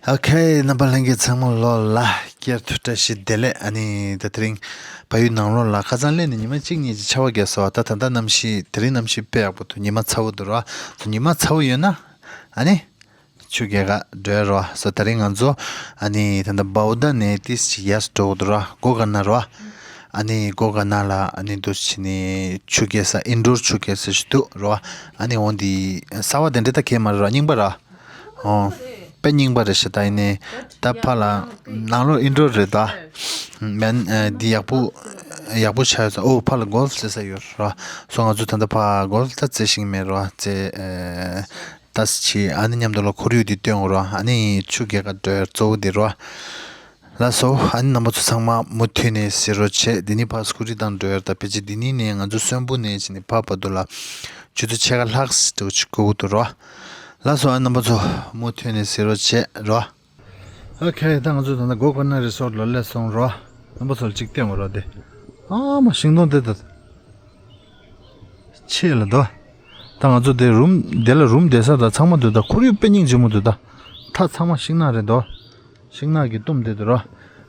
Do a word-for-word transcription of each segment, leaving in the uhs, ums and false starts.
ཨོ་ཁེ། རྣམ་པ་ལྷན་རྒྱས་ཚང་མ་ལོ་ལ་བསྐྱར་དུ་བཀྲ་ཤིས་བདེ་ལེགས། ཨ་ནི་ད་དེ་རིང་ཕ་ཡུལ་ནང་ལོགས་ལ་ཁ་སང་སླེབས་ནས་ཉི་མ་གཅིག་གཉིས་ཀྱི་ཆར་པ་བརྒྱབ་སོང་བ། ད་ད་ལྟ་གནམ་གཤིས་དེ་རིང་གནམ་གཤིས་དཔེ་ཡག་པོ་འདུག་ཉི་མ་ཚ་པོ་འདུག་ར། ཉི་མ་ཚ་པོ་ཡོད་ན་ཨ་ནི་ཆུ་རྐྱལ་ག་འགྲོ་ཡ་ར། སོ་ད་རིང་ང་ཚོ་ཨ་ནི་ད་ལྟ་བའུ་ཌ་ནས་ཏིས་ཅིག་ཡར་འགྲོ་གི་འདུག་ར། སྒོ་དཀར་ན་ར། ཨ་ནི་སྒོ་དཀར་ན་ལ་ཨ་ནི་འདུག་ཕྱིན་ནས་ཆུ་རྐྱལ་ས་ཨིན་ཌོར་ཆུ་རྐྱལ་ས་ཞིག་འདུག་ར། ཨ་ནི་འོ་འདི་གསར་པ་དེ་འདྲ་ད་གས་མ་རེད་ར། རྙིང་པ་ར། ཨོ། དཔེ་རྙིང་པ་རེད་ཤག་ད་ཡིན་ནའི་ད་ཕར་ལ་ནང་ལོགས་ཨིན་ཌོར་རེད་ད། མན་ཨ་འདི་ཡག་པོ་ཡག་པོ་ཆགས་ཡོད་ས། ཨོ་ཕར་ལ་གོལ་ཕ་རྩེ་ས་ཡོད་ར། སོ་ང་ཚོ་ད་ལྟ་ཕར་གོལ་ཕ་ད་རྩེ་ཤེས་ཀྱི་མེད་ར། རྩེ་ཨེ་ད་སི་ཆི་ཨ་ནི་མཉམ་དུ་ལ་ཁོར་ཡུག་འདི་སྟོན་འོ་ར། ཨ་ནི་ཆུ་རྐྱལ་ག་འགྲོ་ཡ་གཙོ་བོ་འདི་ར། ལགས་སོ། ཨ་ནི་རྣམ་པ་ཚོ་ཚང་མ་མུ་མཐུད་ནས་གཟིགས་རོགས་བྱེད། འདི་ནི་ཕར་སྐུ་རི་ཐང་འགྲོ་ཡ་རེད་ད། ཕལ་ཆེར་འདི་ནི་ནས་ང་ཚོ་གསོན་པོ་ནས་ཕྱིན་ནས་ཕར་བར་དུ་ལ་ཆུ་ཚོད་ཕྱེད་ཀ་ལྷག་ཙམ་འགྲོ་ཆུ་དགོས་ཀྱི་འདུག་ར། ལགས་སོ། ཨ་རྣམ་པ་ཚོ་མུ་མཐུད་ནས་གཟིགས་རོགས་བྱེད་ར། ཨོ་ཁེ། ད་ང་ཚོ་ད་ལྟ་སྒོ་དཀར་ན་རི་སོར་ལ་སླེབས་སོང་ར། རྣམ་པ་ཚོ་ལ་གཅིག་སྟོན་དགོས་ར་དེ། ཨ་མ་ཤིང་སྡོང་དེ་ད། ཆེ་ལ་དོ། ད་ང་ཚོ་དེ་རུམ་དེ་ལ་རུམ་བསྡད་ས་ད་ཚང་མ་འདུག་ད་ཁོར་ཡུག་དཔེ་སྙིང་རྗེ་མོ་འདུག་ད། ད་ཚང་མ་ཤིང་ནགས་རེད་དོ། ཤིང་ནགས་ཀྱིས་བཏུམས་བསྡད་འདུག་ར།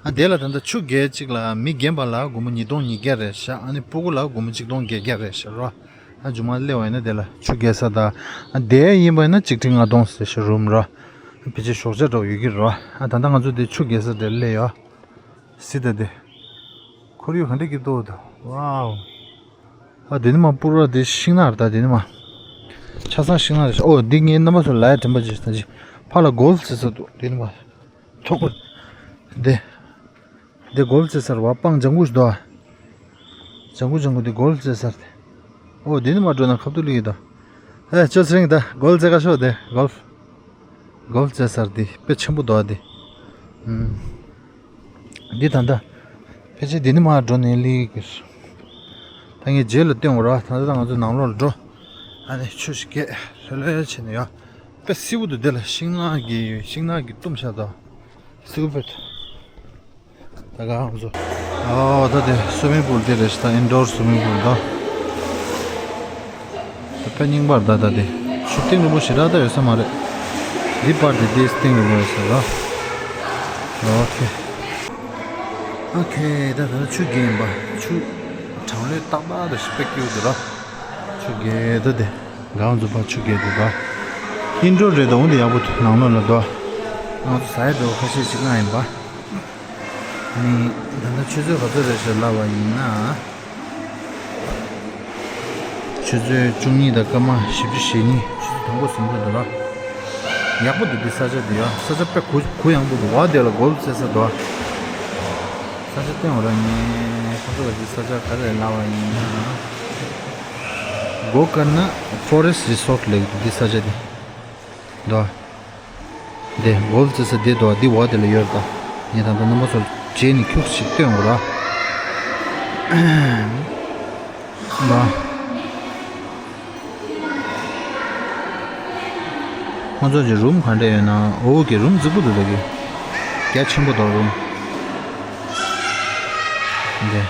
ཨ་དེ་ལ་ད་ལྟ་ཆུ་རྐྱལ་གཅིག་ལ་མི་རྒན་པ་ལ་སྒོར་མོ་ཉིས་སྟོང་ཉིས་བརྒྱ་རེད་ཤག་ཨ་ནི་སྤུ་གུ་ལ་སྒོར་མོ་གཅིག་སྟོང་བརྒྱད་བརྒྱ་རེད་ཤག་ར། ཨ་མཇུག་མ་སླེབས་པ་ཡིན་ན་དེ་ལ་ཆུ་རྐྱལ་ས་ད། ཨ་དེ་ཡིན་པ་ཡིན་ན་གཅིག་ཁྲི་ལྔ་སྟོང་ཟེར་ཤག་རུམ་ར། ཕལ་ཆེར་ཞོགས་ཇ་འདྲ་བོ་ཡོད་ཀྱི་ར། ཨ་ད་ལྟ་ང་ཚོ་དེ་ཆུ་རྐྱལ་ས་དེར་སླེབས་ཡོད། སི་ད་དེ། ཁོར་ཡུག་ག་འདྲ་སྐྱིད་པོ་འདུག་ཝའོ། ཨ་དེ་ནི་མ་སྤུ་ར་དེ་ཤིང་ནགས་རེད་ད། དེ་ནི་མ། ཆ་ཚང་ཤིང་ནགས་རེད་ཤག་ཨོ་འདི་ངའི་རྣམ་པ་ཚོ་ལ་ཡ་དྲན་པ་ཅིག་ད་ཅིག་ཕར་ལ་གོལ་ཕ་རྩེ་ས་འདུག་དེ་ནི་མ། ཐོག་པ། དེ། དེ་གོལ་ཕ་རྩེ་ས་རེད་པ། སྤང་ལྗང་ཁུ་ཞིག་འདུག་ཨ། ལྗང་ཁུ་ལྗང་ཁུ་དེ་གོལ་ཕ་རྩེ་ས་རེད། ཨོ་དེ་ནི་མ་འགྲོ་ན་ཁ་ཐུག་ལི་ཡོད་ད། ཨེ་ཅོ་ཚེ་རིང་ད་གོལ་ཕ་རྩེ་ག་ཤོག་དེ་གོལ་ཕ། གོལ་ཕ་རྩེ་ས་རེད་དེ་དཔེ་ཆེན་པོ་འདུག་ཨ་དེ། ཨུམ། འདི་ད་ལྟ། ཕལ་ཆེར་འདི་ནི་མར་འགྲོ་ནས་ལི་གི། ད་ངས་རྗེས་ལ་སྟོན་འོ་ར། ད་ལྟ་ང་ཚོ་ནང་ལོགས་ལ་འགྲོ། ཨ་ནི་ཆུ་ཞིག་སྐྱེས་ལྷོད་ལྷོད་བྱས་ནས་ཡོད། དཔེ་བསིལ་པོ་འདུག་དེ་ལ་ཤིང་ནགས་ཀྱི་ཤིང་ནགས་ཀྱི་བཏུམས་ཤག་ད། བསིལ་པོ་དཔེ་འདུག་ད་ག་ང་ཚོ། ཨོ་ད་དེ་སུ་མིང་པུལ་དེ་རེད་ཤག་ད་ཨིན་ཌོར་སུ་མིང་པུལ་ད། ད་དཔེ་རྙིང་པར་ད་ད་དེ། ཆུ་གཏིང་རིང་པོ་ཞེ་དྲག་ད་ཡོད་ས་མ་རེད། འདི་པར་དེ་དེ་གཏིང་རིང་པོ་ཡོད་ས་ར། ཨོ་ཁེ། ཨོ་ཁེ། ད་ད་ཆུ་རྐྱལ་ཡིན་པ། ཆུ་གྲང་ལོས་ཏག་ཏག་ད་ཞིག་དཔེ་སྐྱིད་པོ་འདུག་ར། ཆུ་རྐྱལ་ད་དེ། གང་འཛུགས་པ་ཆུ་རྐྱལ་དེ་ད། ཨིན་ཌོར་རེད་ད། འོང་དེ་ཡག་པོ་འདུག་ནང་ལོགས་ལ་ད། ང་ཚོ་ཟ་ཡ་འདྲ་བོ་ཁ་ཤས་ཅིག་གནང་ཡིན་པ། ནི། ད་ལྟ་ཆུ་ཚོད་ག་ཚོད་རེད་ཟེར་ལབ་པ་ཡིན་ན། ཆུ་ཚོད་བཅུ་གཉིས་དང་སྐར་མ་བཞི་བཅུ་ཞེ་གཉིས། ཆུ་ཚོད་དང་པོ་ཟིན་གྱི་འདུག་ལ། ཡག་པོ་འདུག་འདི་ས་ཆ་འདི་ཡ། ས་ཆ་དཔེ་གུ་གུ་ཡངས་པོ་འདུག་བ། དེ་ལ་གོལ་ཕ་རྩེ་ས་འདུག་བ། ས་ཆ་སྟོན་འོ་ར་ངས་ཁོ་ཚོ་ལ་འདི་ས་ཆ་ག་རེ་ལབ་པ་ཡིན་ན། སྒོ་དཀར་ན་ཕོ་རེ་སི་ཊི་རི་སོར་ཊི་ལབ་ཀྱི་འདུག་འདི་ས་ཆ་འདི། འདུག་བ། འདི་གོལ་ཕ་རྩེ་ས་འདི་འདུག་བ། འདི་བ་དེ་ལ་ཡོད་རེད་ད། ངས་ད་ལྟ་རྣམ་པ་ཚོར་རྗེས་ནས་ཁྱུག་ཅིག་སྟོན་དགོས་ར། འདུག་བ། ཁོང་ཚོ་གི་རུམ་ག་འདྲ་ཡོད་ན། འོ་གི་རུམ་རྫིག་པོ་འདུག་ད་གི། རྒྱ་ཆེན་པོ་འདུག་རུམ། འདི།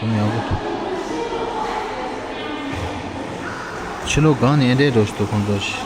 རུམ་ཡག་པོ་འདུག་ཕྱི་ལོགས་སྒང་ནས་ཨེ་འདྲའི་འགྲོ་ཞིག་འདུག་ཁོང་ཚོ་ཞིག་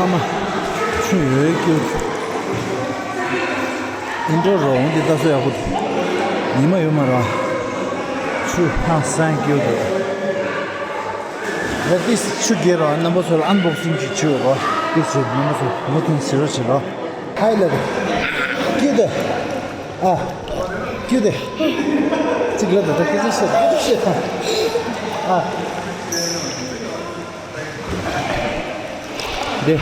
ཨ་མ། ཆུ་ཡོད་ཀྱི། ཨིན་ཌོར་རོ་འོང་དེ་ལྟ་སོ་ཡག་པོ་འདུག་ཉི་མ་ཡོད་མ་རེད་བ། ཆུ་ཧང་སང་སྐྱིད་འདུག་ད་ཏིས་ཆུ་རྐྱལ་རོགས་རྣམ་པ་ཚོ་ལ་ཨན་བོག་སིང་ཅིག་བྱེད་རོགས། ཏིས་ཆུ་རྣམ་པ་ཚོ་མུ་མཐུད་ཟེར་རོགས་བྱེད་རོགས། ཧའི་ལབ། ཀྱུ་ཏེ། ཨ། ཀྱུ་ཏེ། ཅིག་ལབ་ད་ད་སྐད་ཆ་བཤད་ད་ཤེས་ད། ཨ། དེ།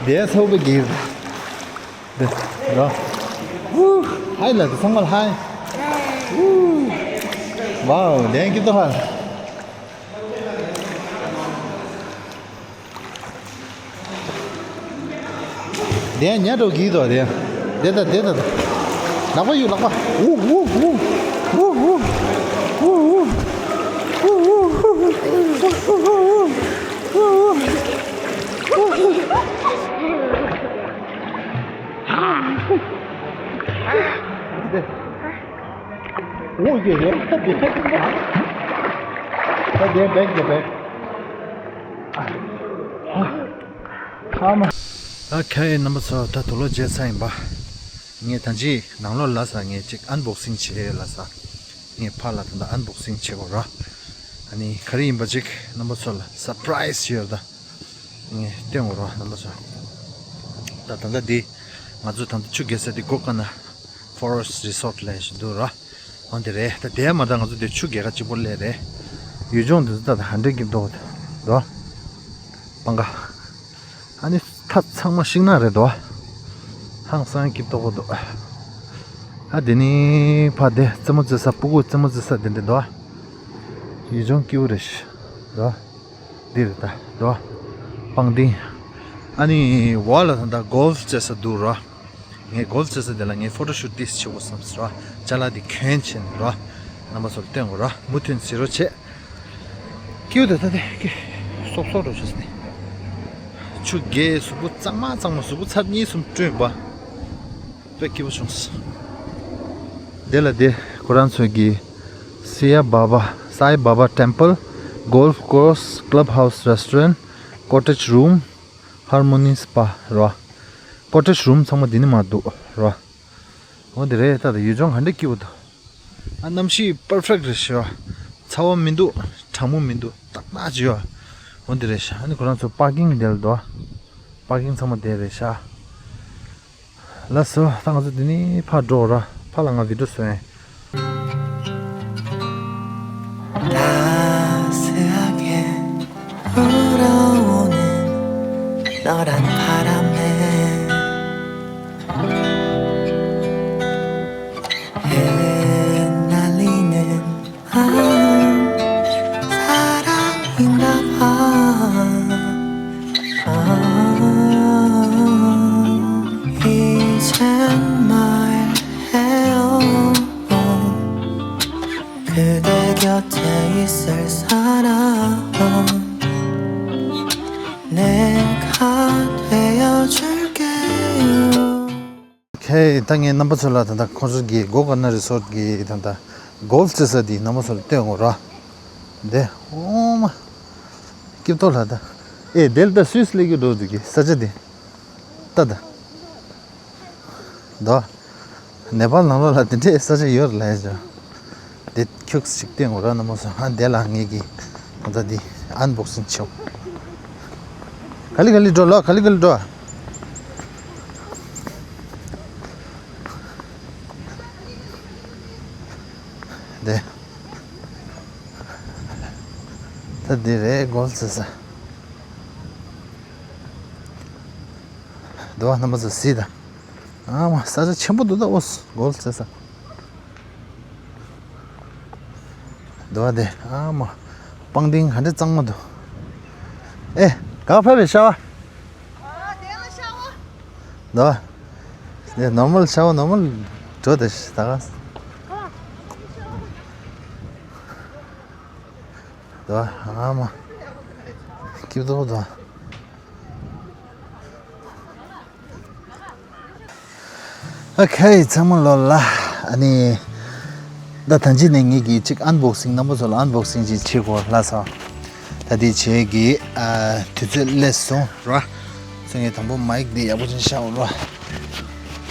དེ་ཚོ་བའི་གིར། དེ། རོ། ཧུ། ཧའི་ལ་དེ་ཚང་མ་ལ་ཧའི། ཧུ། ཝའོ། དེ་གི་ཏོ་ཧ། དེ་ཉ་འགྲོ་གི་ཏོ་དེ། དེ་ད་དེ་ད་ད། ལག་པ་ཡུ་ལག་པ། ཧུ་ཧུ་ཧུ། ཧུ་ཧུ། ཧུ་ཧུ། འོ་ཡེ་ཡེ། ད་དེ་ད་དེ་ད། ད་དེ་བེག་དེ་བེག། ཨ་མ། ཨ་ཁེ། རྣམ་པ་ཚོ། ད་དུག་ལོག་བརྗེས་ཚར་ཡིན་པ། ངས་ད་ཅི་ནང་ལོགས་ལ་ས་ངས་ཅིག་ཨན་བོག་སིང་བྱེད་ལ་ས། ངས་ཕར་ལ་ད་ལྟ་ཨན་བོག་སིང་བྱེད་དགོས་ར། ཨ་ནི་ག་རེ་ཡིན་པ་ཅིག་རྣམ་པ་ཚོ་ལ་སར་པ་རའི་སི་ཡོད་ད། ངས་སྟོན་དགོས་ར་རྣམ་པ་ཚོ། ད་ད་ལྟ་འདི་ང་ཚོ་ད་ལྟ་ཆུ་རྒལ་ས་འདི་སྒོ་ཀ་ན་ཕོ་རེ་སི་ཊི་རི་སོར་ཊི་ལབ་བཞིན་འདུག་ར། འོ་འདི་རེད། ད་དེ་མ་ད་ང་ཚོ་འདི་ཆུ་རྒལ་ཁ་གཅིག་པོ་སླེབས་རེད། ཡུལ་ལྗོངས་འདི་ཚོ་ད་ད་ཧ་འདྲེ་སྐྱིད་པོ་འདུག་དོ། སྤང་ཁ། ཨ་ནི་ད་ཚང་མ་ཤིང་ནགས་རེད་དོ། ཧང་སང་སྐྱིད་པོ་འདུག། ཨ་དེ་ནི་ཕ་དེ་རྩེད་མོ་རྩེ་ས། སྤུ་གུ་རྩེད་མོ་རྩེ་ས་དེ་འདྲ་འདུག། ཡུལ་ལྗོངས་སྐྱིད་པོ་རེད་ཤག་དོ། འདི་རེད་ད་དོ། སྤང་ལྡིང་། ཨ་ནི་འོག་ལ་ད་ད་གོལ་ཕ་རྩེ་ས་འདུག་ར། ངས་གོལ་ཕ་རྩེ་ས་དེ་ལ་ངས་ཕོ་ཊོ་ཤུ་ཊི་ཏིས་བྱེད་དགོས་བསམ་སོང་ར། ཅ་ལག་འདི་གྱོན་བྱས་ནས་ར། རྣམ་པ་ཚོར་སྟོན་དགོས་ར། མུ་མཐུད་གཟིགས་རོགས་བྱེད། སྐྱིད་པོ་འདུག་ད་དེ་སྐྱིད། སོབ་སོབ་འགྲོ་བྱས་ནས། ཆུ་རྒལ། གཟུགས་པོ་གཙང་མ་གཙང་མ། གཟུགས་པོ་ཚར་གཉིས་གསུམ་བཀྲུས་པ། དཔེ་སྐྱིད་པོ་བྱུང་སོང་། དེ་ལ་དེ་ཁོ་རང་ཚོའི་གི་སི་ཡ་བྷ་བྷ། སའི་བྷ་བྷ་ཊེམ་པལ། གོལ་ཕ་ཀོར་སི། ཀླབ་ཧའུ་སི། རེ་སི་ཊོ་རེན་ཊི། ཀོ་ཊེཇ་རུམ། ཧར་མོ་ནི་སི་པ་ར། ཀོ་ཊེཇ་རུམ་ཚང་མ་འདི་ནས་མར་འདུག་ར། འོ་འདི་རེད། ད་ད་ཡུལ་ལྗོངས་ག་འདྲ་སྐྱིད་པོ་འདུག། ཨ་གནམ་གཤིས་པར་ཕེག་རེད་ཤག། ཚ་བ་མི་འདུག། གྲང་མོ་མི་འདུག། ཏག་ཏག་ཅིག་ཡོད། འོ་འདི་རེད་ཤག། ཨ་ནི་ཁོ་རང་ཚོ་པར་ཀིང་དེ་ལ་འདུག། པར་ཀིང་ཚང་མ་དེ་རེད་ཤག། ལགས་སོ། ད་ང་ཚོ་འདི་ནས་ཕར་འགྲོ་ར། ཕར་ལ་ང་བི་ཌིའོ་བཟོ་ཡིན། 따스하게 불어오는 너란 바람에 흩날리는 마음 사랑인가 봐. 아, 이젠 말해요. 그대 곁에 있을 사람 내가 되어줄게요. ཁེ། ད་ངས་རྣམ་པ་ཚོ་ལ་ད་ལྟ་ཁོང་ཚོ་གི་གོ་ཀ་ན་རི་སོར་ཊི་གི་ད་ལྟ་གོལ་ཕ་རྩེ་ས་འདི་རྣམ་པ་ཚོ་ལ་སྟོན་དགོས་ར། འདི་ཨོ་མ། སྐྱིད་པོ་ལ་ད། ཨེ་དེ་ལ་ད་སུད་སི་སླེབས་ཀྱི་འགྲོ་འདུག་གི་ས་ཆ་འདི། ད་ད། ད། ནེ་པཱལ་ནང་ལོགས་ལ་དེ་འདྲའི་ས་ཆ་ཡོད་རེད་ལབ་ཡ་ཅིག། དེ་ཁྱུག་ཅིག་བསྟན་དགོས་ར་རྣམ་པ་ཚོ། ཨ་དེ་ལ་ངེད་ཀྱིས་ད་ལྟ་འདི་ཨན་བོག་སིང་བྱེད། ག་ལེ་ག་ལེ་འགྲོ་ལོ། ག་ལེ་ག་ལེ་འགྲོ། དེ། ད་འདི་རེད་གོལ་ཕ་རྩེ་ས། འདུག་བ། རྣམ་པ་ཚོ་གཟིགས་དང་། ཨ་མ། ས་ཆ་ཆེན་པོ་འདུག་ད། ཨོ་གོལ་ཕ་རྩེ་ས། འདུག་བ་དེ། ཨ་མ། སྤང་ལྡིང་ག་འདྲ་གཙང་མ་འདུག། ཨེ། ག་ཕེབས་པའི་ཤ་བ། འདུག་བ། དེ་ནོར་མལ་ཤ་བ་ནོར་མལ་འགྲོ་དེ་ད་ག། འདུག་བ། ཨ་མ། སྐྱིད་པོ་འདུག། ཨོ་ཁེ། ཚང་མ་ལོ་ལ། ཨ་ནི་ད་ཐང་ཅིག་ནས་ངེད་ཀྱིས་ཅིག་ཨན་བོག་སིང་། རྣམ་པ་ཚོ་ལ་ཨན་བོག་སིང་ཅིག་བྱེད་དགོས་ལ་སོ། ད་དེ་བྱེད་ཀྱི་ཨ་དུས་ཚོད་སླེབས་སོང་ར། སོ་ངས་དང་པོ་མའིག་འདི་ཡག་པོ་ཅིག་བཞག་ར།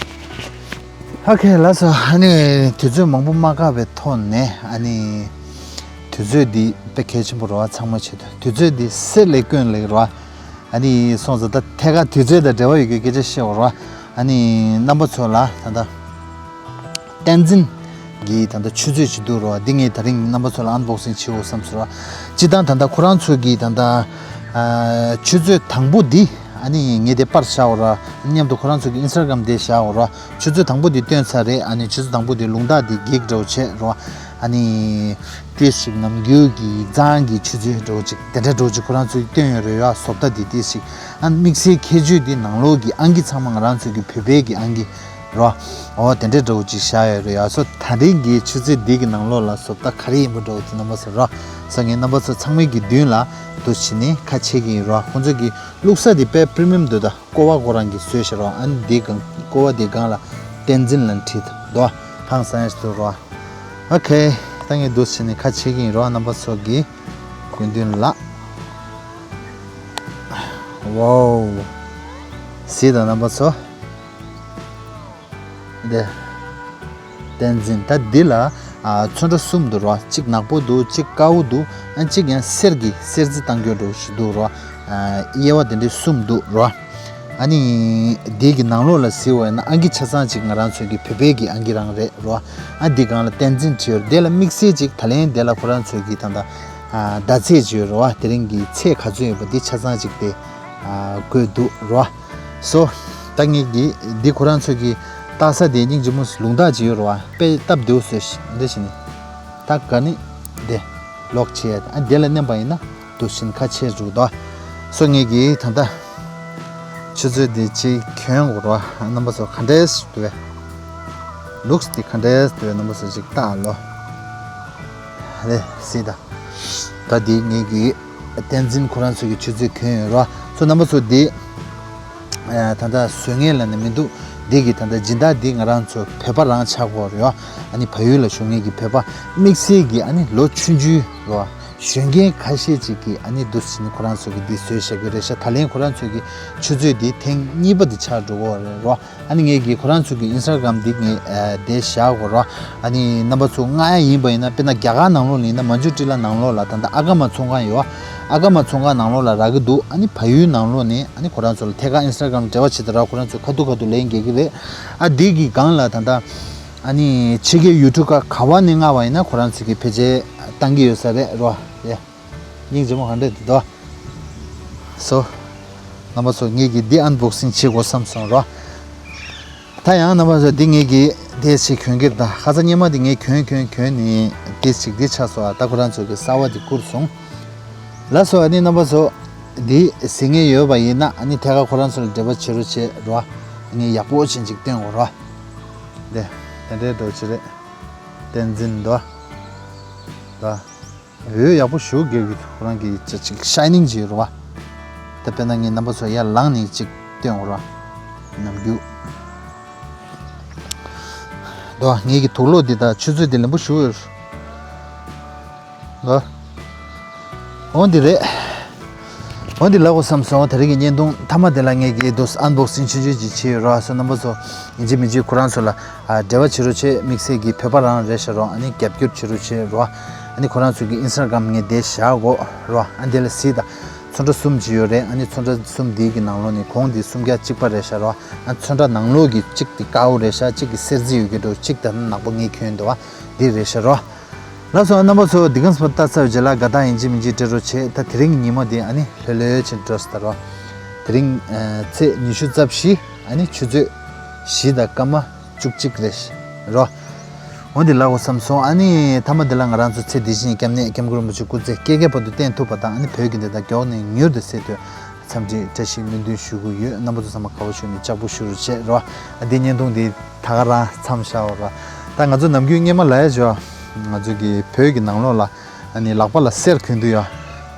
ཨོ་ཁེ་ལགས་སོ། ཨ་ནི་དུས་ཚོད་མང་པོ་མ་བཀག་པའི་ཐོག་ནས། ཨ་ནི་དུས་ཚོད་འདི་དཔེ་གལ་ཆེན་པོ་རེད་བ། ཚང་མ་ཆེད་དུ་དུས་ཚོད་འདི་གསེར་ལས་དཀོན་ལེགས་རེད་བ། ཨ་ནི་སོང་ཙང་ད་ཐད་ཀར་དུས་ཚོད་དང་འབྲེལ་བ་ཡོད་རྒྱུའི་སྐད་ཆ་བཤད་དགོས་རེད་བ། ཨ་ནི་རྣམ་པ་ཚོ་ལ་ད་ལྟ་བསྟན་འཛིན་གྱི་ད་ལྟ་ཆུ་མཛོད་ཅིག་འདུག་རེད་བ། འདི་ངས་དེ་རིང་རྣམ་པ་ཚོ་ལ་ཨན་བོག་སིང་བྱེད་དགོས་བསམ་སོང་ར། སྤྱིར་བཏང་ད་ལྟ་ཁོ་རང་ཚོ་གི་ད་ལྟ་ཨ་ཆུ་མཛོད་དང་པོ་འདི། ཨ་ནི་ངས་དེ་པར་བཞག་ཡོད་ར། མཉམ་དུ་ཁོ་རང་ཚོ་གི་ཨིན་སི་ཊ་གྷ་རམ་དེ་བཞག་ཡོད་ར། ཆུ་ཚོད་དང་པོ་དེ་བཏོན་ཚར་རེད། ཨ་ནི་ཆུ་ཚོད་དང་པོ་དེ་རླུང་རྟ་དེ་འགྱིག་འདྲ་བོ་བྱས་ར། ཨ་ནི་ཏོག་ཙམ་ནམ་རྒྱུན་གྱི་གཙང་གི་ཆུ་ཚོད་འདྲ་བོ་ཅིག་དེ་འདྲ་འདྲ་བོ་ཅིག་ཁོ་རང་ཚོས་བཏོན་ཡོད་རེད་ཡ། བཟོ་ལྟ་དེ་ཏོག་ཙམ། ཨ་ནི་དམིགས་བསལ་ཁྱད་ཆོས་དེ་ནང་ལོགས་ཀྱི་ཨང་ཀི་ཚང་མ་ང་རང་ཚོ་གི་བོད་པའི་གི་ཨང་ཀི་ར། འོ་དེ་འདྲ་འདྲ་བོ་ཅིག་བཞག་ཡོད་རེད་ཡ། སོ་ད་རིང་གི་ཆུ་ཚོད་འདི་གི་ནང་ལོགས་ལ་བཟོ་ལྟ་ག་རེ་ཡིན་པ་འདྲ་བོ་དེ་རྣམ་པ་ཚོ་ར། སོ་ངས་རྣམ་པ་ཚོ་ཚང་མའི་གི་མདུན་ལ་འདུག་བྱས་ནས་ཁ་ཕྱེ་གི་ཡིན་ར། ཁོང་ཚོ་གི་བླུགས་ས་དེ་དཔེ་པི་རི་མི་ཡམ་འདུག་ད་ཀོ་བ་ཁོ་རང་གིས་བཟོས་བཞག་ར། ཨ་ནི་འདི་སྒང་ཀོ་བ་དེ་སྒང་ལ་བསྟན་འཛིན་ལབ་བྲིས་འདུག་ཧང་སང་ཡ་ཞིག་འདུག་ར། ཨོ་ཁེ། ད་ངས་འདུག་བྱས་ནས་ཁ་ཕྱེ་གི་ཡིན་ར། རྣམ་པ་ཚོ་གི་སྐུ་མདུན་ལ། ཝའོ། གཟིགས་དང་རྣམ་པ་ཚོ། འདི། བསྟན་འཛིན། ད་འདི་ལ་ཨ་ཚོན་ཁྲ་གསུམ་འདུག་ར། གཅིག་ནག་པོ་འདུག་གཅིག་དཀར་པོ་འདུག་ཨ་གཅིག་ཡང་གསེར་གྱི་གསེར་རྩི་བཏང་རྒྱུ་འདྲ་བོ་ཞིག་འདུག་ར། ཨ་དབྱེ་བ་དེ་འདྲའི་གསུམ་འདུག་ར། ཨ་ནི་འདི་གི་ནང་ལོགས་ལ་གཟིགས་པ་ཡིན་ན་ཨང་ཀི་ཆ་ཚང་གཅིག་ང་རང་ཚོའི་གི་བོད་པའི་གི་ཨང་ཀི་རང་རེད་ར། ཨ་འདི་སྒང་ལ་བསྟན་འཛིན་བྲིས་ཡོད་རེད། དེ་ལ་དམིགས་བསལ་གཅིག་ད་ལན་དེ་ལ་ཁོ་རང་ཚོའི་གི་ད་ལྟ་ཨ་ཟླ་ཚེས་ཅིག་ཡོད་རེད་བ། དེ་རིང་གི་ཚེས་ག་ཚོད་ཡོད་པ་འདི་ཆ་ཚང་གཅིག་དེ་ཨ་བཀོད་འདུག་ར། སོ། ད་ངས་ཀྱི་འདི་ཁོ་རང་ཚོ་གི་ལྟ་ས་དེ་སྙིང་རྗེ་མོ་ལུང་རྟགས་ཅིག་ཡོད་རེད་བ། དཔེ་སྟབས་བདེ་བོ་བཟོས་ཤིག་འདི་བྱས་ནས། ད་ག་ནི་འདི་ལོག་བྱས། ཨ་འདི་ལ་མནན་པ་ཡིན་ན་འདུག་བྱས་ནས་ཁ་ཕྱེ་འགྲོ་གི་འདུག་སོ་ངས་ཀྱི་ད་ལྟ་ཆུ་ཚོད་འདི་གཅིག་གྱོན་དགོས་རེད་བ། རྣམ་པ་ཚོ་ག་འདྲས་འདུག་བས། ལུགས་འདི་ག་འདྲས་འདུག་བས། རྣམ་པ་ཚོ་གཅིག་ལྟ་ཨ་ལོ། རེད་སྲིད་ད། ད་འདི་ངེད་ཀྱི་བསྟན་འཛིན་ཁོ་རང་ཚོ་གི་ཆུ་ཚོད་གྱོན་ཡོད་ར། ཚོ་རྣམ་པ་ཚོ་འདི། ཨ་ད་ལྟ་བཟོ་མཁན་ལ་ནི་མི་འདུག་འདི་གི་ད་ལྟ་སྦྱིན་བདག་འདི་ང་རང་ཚོ་བོད་པ་རང་ཆགས་ཀྱི་ཡོད་རེད་ཡ། ཨ་ནི་བལ་ཡུལ་ལ་བཞུགས་མཁན་གྱི་བོད་པ་དམིགས་བསལ་གྱི་ཨ་ནི་ལོ་ཆུང་ཆུང་ར། གཞོན་སྐྱེས་ཁ་ཤས་ཅིག་གིས་ཨ་ནི་འདུག་སེ་ནི་ཁོ་རང་ཚོ་གི་འདི་བཟོས་བཞག་གི་རེད་ཤག་ད་ལན་ཁོ་རང་ཚོ་གི་ཆུ་ཚོད་འདི་ཐེངས་གཉིས་པ་འདི་ཆགས་འགྲོ་གི་ཡོད་རེད་ར། ཨ་ནི་ངས་ཀྱིས་ཁོ་རང་ཚོ་གི་ཨིན་སི་ཊ་གྷ་རམ་འདི་ངས་ཨ་དེ་བཞག་གོ་ར། ཨ་ནི་རྣམ་པ་ཚོ་མངགས་ཡ་ཡིན་པ་ཡིན་ན། དཔེར་ན་རྒྱ་གར་ནང་ལོགས་ནས་ཡིན་ན། མན་ཇུ་ཊི་ལ་ནང་ལོགས་ལ་ད་ལྟ་ཨ་ཀ་མ་ཚོང་ཁང་ཡོད། ཨ་ཀ་མ་ཚོང་ཁང་ནང་ལོགས་ལ་རག་གི་འདུག་ཨ་ནི་བལ་ཡུལ་ནང་ལོགས་ནས་ཨ་ནི་ཁོ་རང་ཚོ་ལ་ཐད་ཀར་ཨིན་སི་ཊ་གྷ་རམ་འབྲེལ་བ་བྱེད་དུ་ར། ཁོ་རང་ཚོ་ཁ་ཐུག་ཁ་ཐུག་ལན་འགེལ་གི་རེད། ཨ་འདི་གི་སྒང་ལ་ད་ལྟ་ཨ་ནི་ཕྱི་རྒྱལ་ཡུལ་གྲུ་ཁག་ག་བ་ནས་མངགས་པ་ཡིན་ན་ཁོ་རང་ཚོ་གི་ཕལ་ཆེར་བཏང་གི་ཡོད་ས་རེད་ར། ཡ། སྙིང་རྗེ་མོ་ག་འདྲས་འདུག་དོ། སོ། རྣམ་པ་ཚོ་ངེད་ཀྱིས་འདི་ཨན་བོག་སིང་བྱེད་དགོས་བསམ་སོང་རོ། ད་ཡང་རྣམ་པ་ཚོ་འདི་ངེད་ཀྱིས་དེ་ཞིག་གྱོན་གྱི་རེད། ད་ཁ་ས་སྔོན་མ་འདི་ངས་གྱོན་གྱོན་གྱོན་ནས་དེ་ཞིག་འདི་ཆགས་སོང་། ཨ་ད་ཁོ་རང་ཚོ་གི་གསར་པ་འདི་བསྐུར་སོང་། ལགས་སོ། ཨ་ནི་རྣམ་པ་ཚོ་འདི་གཟིགས་མཁན་ཡོད་པ་ཡིན་ན་ཨ་ནི་ཐད་ཀར་ཁོ་རང་ཚོ་ལ་འབྲེལ་བ་བྱེད་རོགས་བྱེད་རོ། ཨ་ནི་ཡག་པོ་ཅན་ཅིག་སྟོན་དགོས་རོ། འདི་དེ་འདྲའི་འགྲོ་ཅི་རེད། བསྟན་འཛིན་འདུག་ད། འོད་ཡག་པོ་ཞེ་པོ་རྒྱག་གི་འདུག་ཁོ་རང་གི་ཅ་ཅིག་ཤའི་ནིང་ཅིག་ཡོད་རེད་བ། ད་དཔེར་ན་ངས་རྣམ་པ་ཚོ་ཡར་ལངས་ནས་ཅིག་སྟོན་དགོས་རེད་བ། ནམ་རྒྱུན། དོ། ངེད་ཀྱི་དུག་ལོག་འདི་དང་ཆུ་ཚོད་འདི་ལེན་པོ་ཞེ་པོ་ཡོད་རེད། དོ། འོ་འདི་རེད། འོ་འདི་ལབ་དགོས་བསམ་སོང་། དེ་རིང་གི་བརྙན་ཐུང་མཐའ་མ་དེ་ལ་ངེད་ཀྱིས་དུ་ཨན་བོག་སིང་ཆུང་ཆུང་ཅིག་བྱས་ཡོད་རེད་བ། སོ་རྣམ་པ་ཚོ་ཡིན་གཅིག་མིན་གཅིག་ཁོ་རང་ཚོ་ལ་ཨ་འབྲེལ་བ་བྱེད་རོགས་བྱེད། དམིགས་བསལ་གྱི་བོད་པ་རང་རེད་ཤག་རོ། ཨ་ནི་རྒྱབ་སྐྱོར་བྱེད་རོགས་བྱེད་རོ། ཨ་ནི་ཁོ་རང་ཚོ་གི་ཨིན་སི་ཊ་གྷ་རམ་ངས་དེ་བཞག་གོ་རོ། ཨ་འདི་ལ་གཟིགས་དང་། ཚོན་ཁྲ་གསུམ་ཅིག་ཡོད་རེད། ཨ་ནི་ཚོན་ཁྲ་གསུམ་འདིའི་གི་ནང་ལོགས་ནས་གོང་འདི་སུམ་བརྒྱ་གཅིག་པ་རེད་ཤག་རོ། ཨ་ཚོན་ཁྲ་ནང་ལོགས་ཀྱི་གཅིག་དེ་དཀར་པོ་རེད་ཤག་གཅིག་གི་སེར་རྩི་ཡོད་ཀྱི་འགྲོ། གཅིག་དེ་ནག་པོ་ངས་གྱོན་འདུག་བ། འདི་རེད་ཤག་རོ། ལགས་སོ། རྣམ་པ་ཚོ་འདི་གང་སྤར་ལྟ་ཚར་བའི་རྗེས་ལ་དགའ་རྟགས་ཡིན་གཅིག་མིན་གཅིག་སྤྲད་རོགས་བྱེད། ད་དེ་རིང་གི་ཉིན་མོ་འདི་ཨ་ནི་ལྷོད་ལྷོད་བྱས་འགྲོ་སྲིད་ད་རོ། དེ་རིང་ཨ་ཚེས་ཉི་ཤུ་རྩ་བཞི། ཨ་ནི་ཆུ་ཚོད་བཞི་དང་སྐར་མ་བཅུ་གཅིག་རེད་རོ། འོ་འདི་ལབ་དགོས་བསམ་སོང་། ཨ་ནི་མཐའ་མ་འདི་ལ་ང་རང་ཚོ་ཚེ་འདི་ཕྱི་གཉིས་སྐྱབས་གནས་སྐྱབས་མགོན་རིན་པོ་ཆེ་སྐུ་ཚེ་བསྐལ་བརྒྱའི་བར་དུ་བརྟན་ཐུབ་པ་དང་། ཨ་ནི་བོད་ཀྱི་བདེན་མཐའ་མགྱོགས་ནས་མྱུར་དུ་གསལ་ཐུབ། འཚམས་འདྲི་བཀྲ་ཤིས་སྨོན་འདུན་ཞུ་གི་ཡོད། རྣམ་པ་ཚོ་ཚང་མ་དགའ་བོ་བྱུང་ནས་ལྕགས་པོ་ཞུ་རོགས་བྱེད་རོ། ཨ་འདི་བརྙན་ཐུང་འདི་ད་ག་རང་མཚམས་བཞག་རོ། ད་ང་ཚོ་ནམ་རྒྱུན་སྔོན་མ་ལབ་ཡ་བྱོས། ང་ཚོ་གི་བོད་ཀྱི་ནང་ལོགས་ལ་ཨ་ནི་ལག་པ་ལ་གསེར་གྱོན་དུས་ཡ།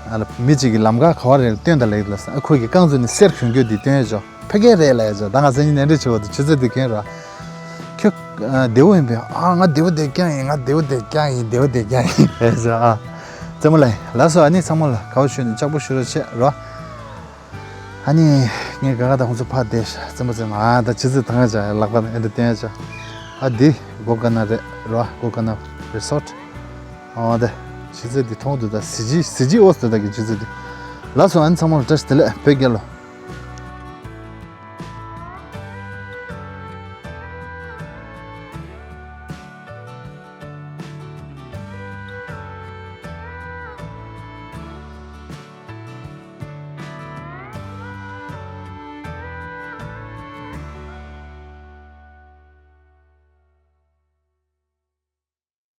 ཨ་ལ་མི་གཅིག་གིས་ལམ་ཁ་ག་བ་རེད་སྟོན་ད་ལེགས་ལ། ཨ་ཁོ་གི་རྐང་བཙུགས་ནས་གསེར་གྱོན་གྱོན་འདི་སྟོན་ཡ་བྱོས། ཕ་གི་རེད་ལབ་ཡ་ཅོ། ད་ང་སང་ཉིན་ནས་འདྲི་ཆེ་བ་དུ་ཆུ་ཚོད་དུ་གྱོན་ར། ཁྱོད་ཨ་བདེ་བོ་ཡིན་པས། ཨ་ང་བདེ་བོ་བདེ་རྐྱང་ཡིན། ང་བདེ་བོ་བདེ་རྐྱང་ཡིན། བདེ་བོ་བདེ་རྐྱང་ཡིན་ལབ་ཡ་ཅོ། ཨ་རྩེད་མོ་ལ་ཡིན་ལགས་སོ། ཨ་ནི་ཚང་མ་ལ་དགའ་བོ་ཞུ་ནས་ལྕགས་པོ་ཞུ་རོགས་བྱེད་རོ། ཨ་ནི་ངས་ག་ག་ད་ཁོང་ཚོ་ཕར་བསྡད་ཤག་རྩེད་མོ་རྩེད་མ། ཨ་ད་ཆུ་ཚོད་ད་ང་ཅག་ལག་པ་ནས་ཨེ་འདྲ་བསྟན་ཡ་ཅོ། ཨ་འདི་སྒོ་ཀ་ན་རེད་རོ། སྒོ་ཀ་ན་རི་སོཊ། ཨ་ད་ཆུ་ཚོད་འདི་མཐོང་འདུག་ད་གཟི་བརྗིད་གཟི་བརྗིད་ཨོ་སི་ད་གི་ཆུ་ཚོད་འདི། ལགས་སོ། ཨ་ནི་ཚང་མ་ལ་བཀྲ་ཤིས་བདེ་ལེགས། བོད་རྒྱལ་ལོ།